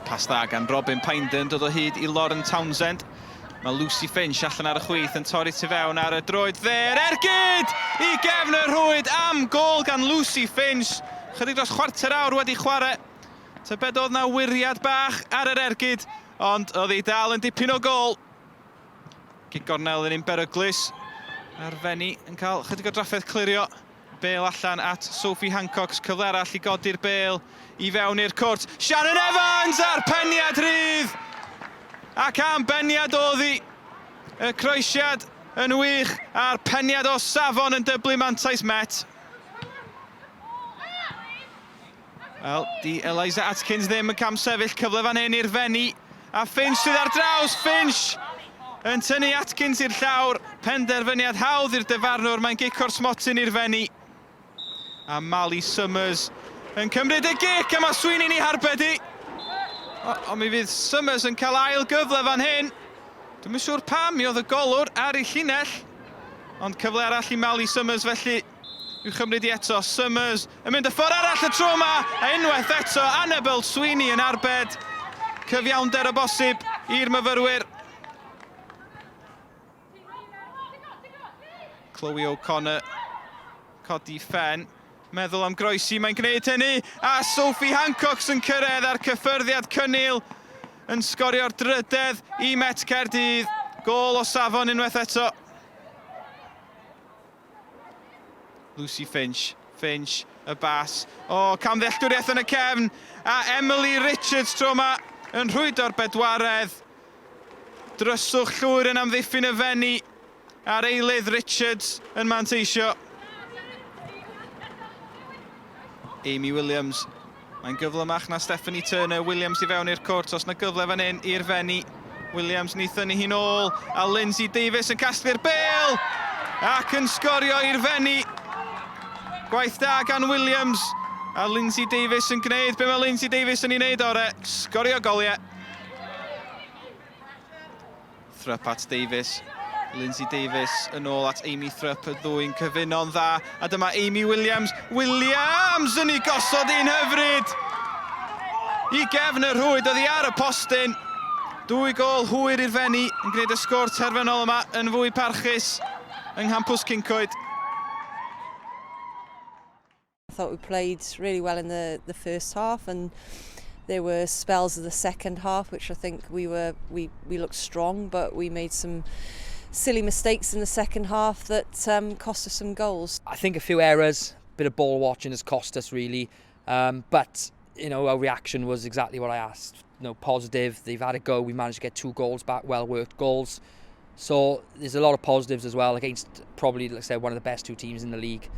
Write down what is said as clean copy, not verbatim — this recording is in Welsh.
Pas dda gan Robin Pinder yn dod o hyd i Lauren Townsend. Mae Lucy Finch allan ar y chwith yn torri tu fewn ar y droed dde'r ergyd i gefn y rhwyd am gôl gan Lucy Finch. Chydig dros chwarter awr wedi chwarae. Tybed oedd na wyriad bach ar yr ergyd, ond oedd hi dal yn dipyn o gôl. Gic gornel yn un beryglus. A'r Fenni yn cael chydig o drafferth clirio. Bêl allan at Sophie Hancox, cyfle arall i godi'r bêl i fewn i'r cwrt. Shannon Evans a'r peniad rhydd! Ac am beniad oedd hi! Y croesiad yn wych a'r peniad o safon yn dyblu mantais Met. Wel, di Eliza Atkins ddim yn camsefyll, cyfle fan hyn i'r Fenni. A Finch sydd ar draws, Finch yn tynnu Atkins i'r llawr. Penderfyniad hawdd i'r dyfarnwr, mae'n gic o'r smotyn i'r Fenni. A Mali Summers yn cymryd y gic a mae Sweeney'n ei harbed hi. Ond mi fydd Summers yn cael ail gyfle fan hyn. Dwi'm yn siŵr pam mi oedd y golwr ar ei llinell. Ond cyfle arall i Mali Summers felly. I'w chymryd i eto. Summers yn mynd y ffordd arall y tro yma, a unwaith eto Annabel Sweeney yn arbed cyfiawnder o bosib i'r myfyrwyr. Chloe O'Connor codi ffen, meddwl am groesi, mae'n gwneud hynny, a Sophie Hancock yn cyrraedd ar cyffyrddiad cynnil yn sgorio'r drydedd i Met Caerdydd. Gôl o safon unwaith eto. Lucy Finch, Finch, y bas. O, camddealltwriaeth yn y cefn. A Emily Richards tro yma yn rhwydo'r bedwaredd. Dryswch llwyr yn amddiffyn y Fenni. A'r eilydd Richards yn manteisio. Amy Williams. Mae'n gyflymach na Stephanie Turner. Williams i fewn i'r cwrt. Os na gyfle fan hyn i'r Fenni. Williams ni thynnu hi'n ôl. A Lindsay Davies yn casglu'r bêl. Ac yn sgorio i'r Fenni. Gwaith da gan Williams. A Lindsay Davies yn gwneud be mae Lindsay Davies yn ei wneud ore. Sgorio goliau. Thrupp at Davies. Lindsay Davies yn ôl at Amy Thrupp, y ddwy'n cyfuno'n dda. A dyma Amy Williams. Williams yn ei gosod un hyfryd! I gefn y rhwyd, oddi ar y postyn. Dwy gôl hwyr i'r Fenni yn gwneud y sgôr terfynol yma yn fwy parchus yng nghampws Cyncoed. I thought we played really well in the, the first half and there were spells of the second half which I think we were we, we looked strong but we made some silly mistakes in the second half that um, cost us some goals. I think a few errors, bit of ball watching has cost us really um, but you know our reaction was exactly what I asked. You know, positive, they've had a go, we managed to get two goals back, well worked goals. So there's a lot of positives as well against probably, like I said, one of the best two teams in the league.